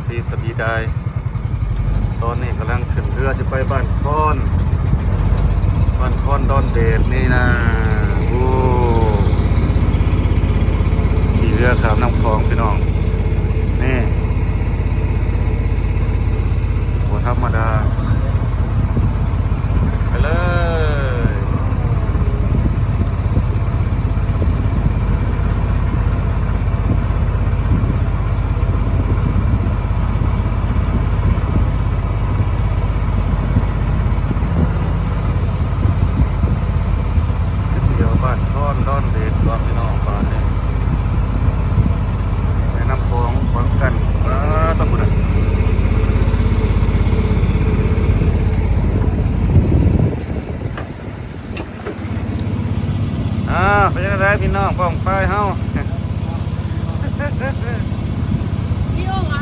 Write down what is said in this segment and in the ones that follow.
ທີ່ສະບີດາຍ ຕອນນີ້ກຳລັງຂຶ້ນເຮືອຊິໄປບ້ານຄອນ ບ້ານຄອນດອນເບດນີ້ນະ. ໂອ້ ຂີ່ເຮືອຂ້າມນ້ຳຂອງພີ່ນ້ອງ ນີ້ ບໍ່ທຳມະດາ. ໄປເລີຍ ໄປທ່ຽວບ້ານຄອນດອນເບດກ່ອນພີ່ນ້ອງ ບາດນີ້ ແມ່ນ້ຳຂອງຂວາງກັ້ນ ປາດຕະພຸ້ນນະ. ອ້າວ ເປັນຈັ່ງໃດພີ່ນ້ອງປ້ອງປາຍເຮົາ? ວິດີໂອຫວາ?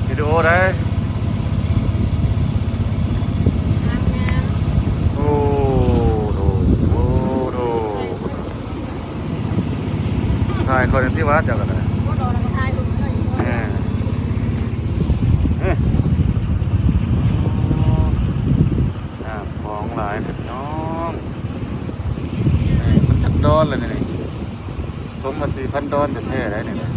ວິດີໂອໃດ? ໂອ້ໂດ ໂອ້ໂດ ຖ່າຍຂ້ອຍແດ່ຕິວ່າ ເຈົ້າກໍໄດ້ ບໍ່ດອກແລ້ວກໍຖ່າຍຮູບເລີຍ. ເອີ ເອີ ນ້ຳຂອງຫຼາຍເດີພີ່ນ້ອງ ເອີ ມັນຈັກດອນແລ້ວນີ້ ສົມວ່າສີ່ພັນດອນແທ້ໆ ໄດ໋ນີ້ນະ.